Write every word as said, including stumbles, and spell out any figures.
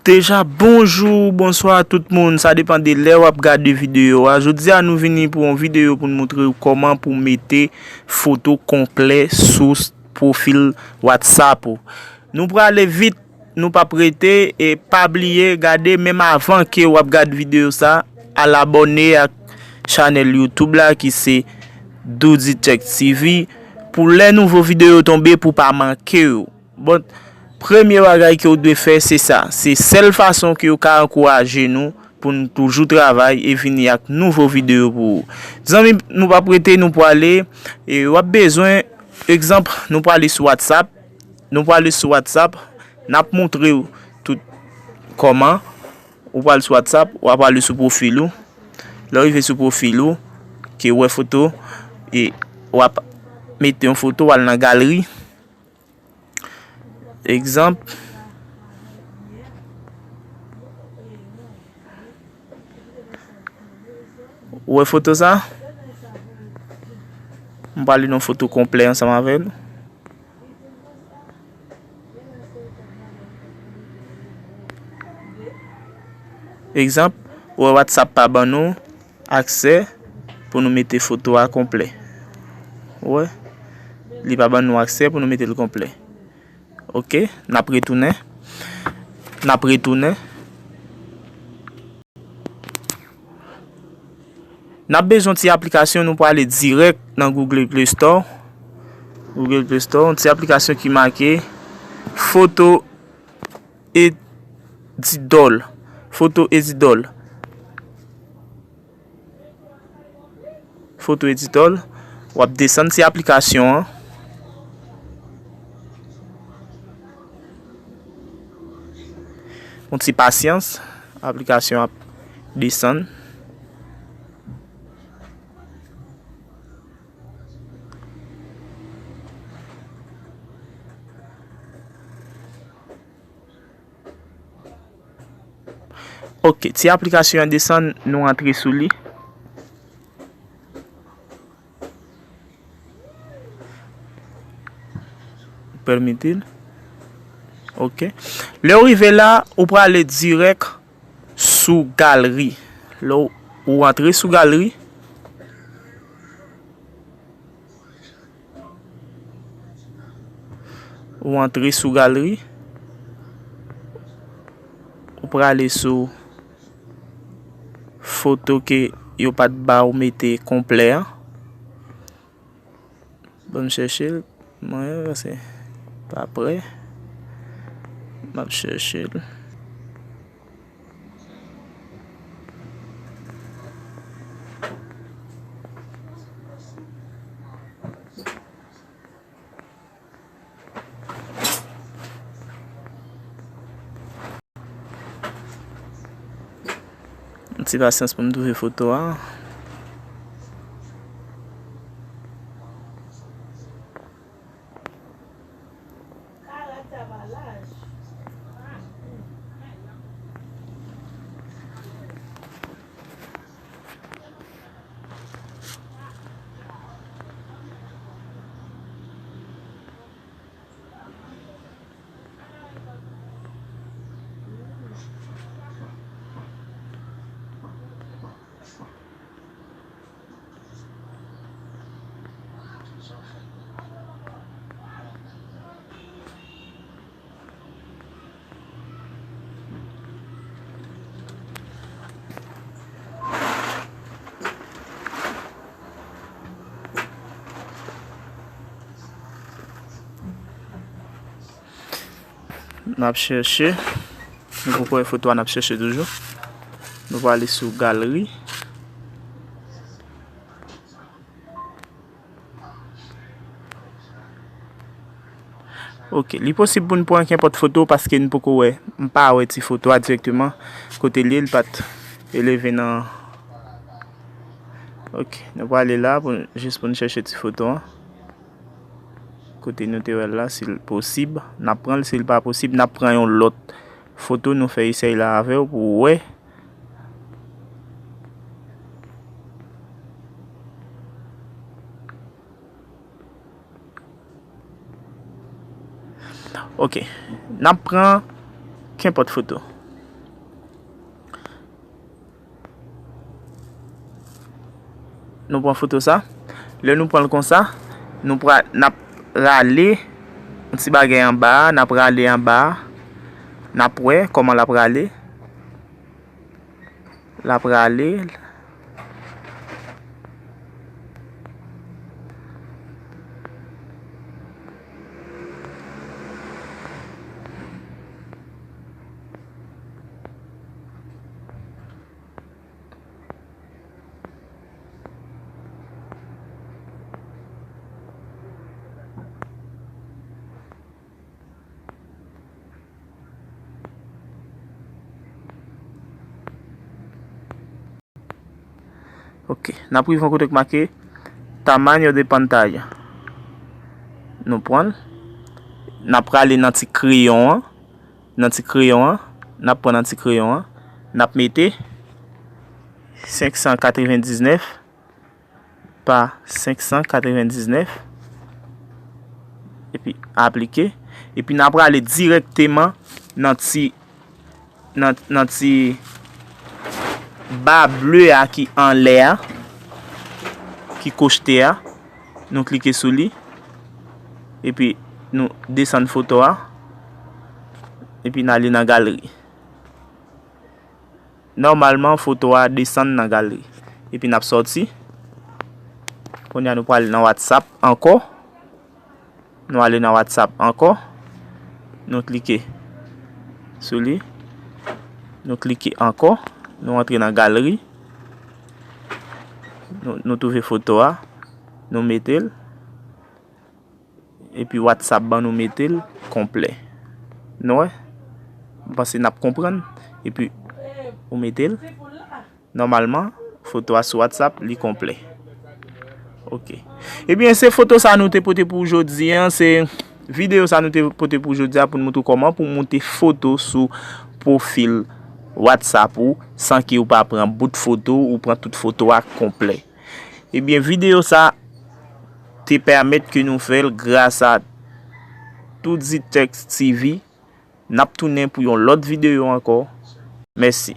Deja bonjou, bonswa tout moun, sa depann de lè w ap gade videyo a. Jodi a nou vini pou yon videyo pou n montre w kòman pou mete foto konplè sou pwofil WhatsApp ou. Nou prale vit, nou p ap rete, e pa bliye gade menm avan ke w ap gade videyo sa, al abòne ak chanèl YouTube la ki se Doody Tech T V pou lè nouvo videyo tonbe pou pa manke yo. Bon, premye bagay ke w dwe fè se sa. Se sèl fason ke w ka ankouraje nou pou n toujou travay e vini ak nouvo videyo pou ou. Zanmi, nou p ap rete, nou prale, e w ap bezwen, egzanp, nou prale sou WhatsApp, nou prale sou WhatsApp, n ap montre w tout kòman. Ou pral sou WhatsApp, w ap prale sou pwofil ou. Lè w rive sou pwofil ou, ke w wè foto, e w ap mete yon foto, w al nan galri. Egzanp, ou wè foto sa? M prale nan foto konplè ansanm avè l. Egzanp, ou wè WhatsApp pa ban nou aksè pou nou mete foto a konplè. Ou wè? Li pa ban nou aksè pou nou mete l konplè. Ok, n ap retounen. N ap retounen. N ap bezwen ti aplikasyon, nou prale dirèk nan Google Play Store. Google Play Store, yon ti aplikasyon ki make Photo Edidol. Photo Edidol. Photo Edidol. W ap desann ti aplikasyon an. Yon ti pasyans, aplikasyon ap desann. Ok, ti aplikasyon an desann, nou antre sou li. Pèmete l. Ok. Lè w rive la, ou prale dirèk sou galri. Lè w, ou antre sou galri. Ou antre sou galri. Ou prale sou foto ke yo pa t ba w mete konplè an. Ban m chèche l. Mwen, se pa prè. M ap chèche l. Yon ti pasyans pou m twouve foto a. N ap chèche. Nou poko wè foto a, n ap chèche toujou. Nou prale sou galri. Ok, li posib pou n pran kenpòt foto paske n poko wè, m pa wè ti foto a dirèkteman. Kote l ye, li pa t eleve nan. Ok, nou prale la pou, jis pou n chèche ti foto an. Kote nou te wè l la, si l posib, n ap pran l. Si l pa posib, n ap pran yon lòt foto, nou fè esèy la avè w pou w wè. Ok. N ap pran kenpòt foto. Nou pran foto sa. Lè nou pran l konsa, nou pral, n ap rale yon ti bagay anba a, n ap rale anba a, n ap wè kòman l ap rale. L ap rale. Ok, n ap rive yon kote k make tamaño de pantalla. Nou pran l. N ap prale nan ti kreyon an. Nan ti kreyon an. N ap pran nan ti kreyon an. N ap mete senk san katrevendiznèf pa senk san katrevendiznèf. Epi aplike. Epi n ap prale dirèkteman nan ti nan, nan ti ba ble a ki anlè a, ki kochte a. Nou klike sou li. Epi nou desann foto a. Epi n ale nan galeri. Nòmalman, foto a desann nan galeri. Epi n ap sòti. Kounye a nou pral nan WhatsApp ankò. Nou ale nan WhatsApp ankò. Nou klike sou li. Nou klike ankò. Nou antre nan galeri. Nou, nou twouve foto a. Nou mete l. Epi WhatsApp ban nou mete l konplè. Nou wè? Mwen panse n ap konprann. Epi ou mete l. Nòmalman, foto a sou WhatsApp, li konplè. Ok. Ebyen, se foto sa nou te pote pou jodi a. Se videyo sa nou te pote pou jodi a pou n montre w kòman pou w monte foto sou pwofil WhatsApp ou san ke w pa pran bout foto, ou pran tout foto a konplè. Ebyen, videyo sa te pèmèt ke nou fè l gras a Touditèks T V. N ap tounen pou yon lòt videyo ankò. Mèsi.